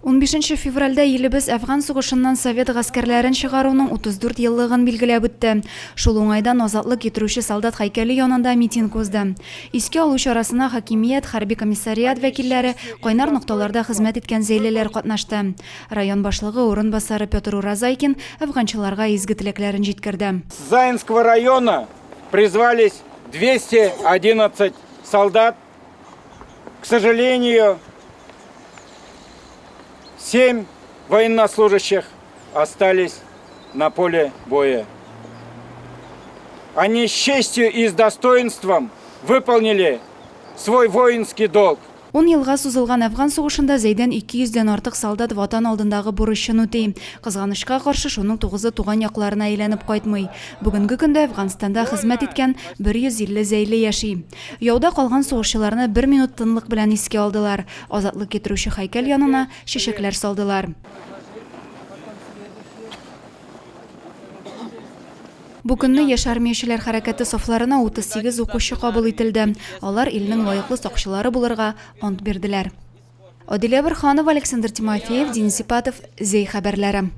Унбишенче февральдә илебез Әфган сугышыннан совет гаскәрләрен чыгаруның 34 еллыгын билгеләп үтте. Шул уңайдан Азатлык китерүче солдат һәйкәле янында митинг узды. Искә алу чарасына хакимият, хәрби комиссариат вәкилләре, кайнар нокталарда хезмәт иткән зәйлеләр катнашты. Район башлыгы урынбасары Петр Уразайкин әфганчыларга изге теләкләрен җиткерде. С Заинского района призвались 211 солдат. К сожалению, 7 военнослужащих остались на поле боя. Они с честью и с достоинством выполнили свой воинский долг. Ун елга сузылган Әфган сугышында Зәйдән 200 дән артык солдат Ватан алдындагы бурычын үти. Кызганычка каршы, шуның тугызы туган якларына әйләнеп кайтмый. Бүгенге көндә Әфганстанда хезмәт иткән 150 зәйле яши. Яуда калган сугышчыларны бер минут тынлык белән искә алдылар, азатлык китерүче һәйкәл янына чәчәкләр салдылар. Бу көнне Яшь армиячеләр хәрәкәте сафларына 38 укучы кабул ителде. Алар илнең лаеклы сакчылары булырга ант бирделәр. Адилә Борһанова, Александр Тимофеев, Денис Ипатов, Зәй хәбәрләре.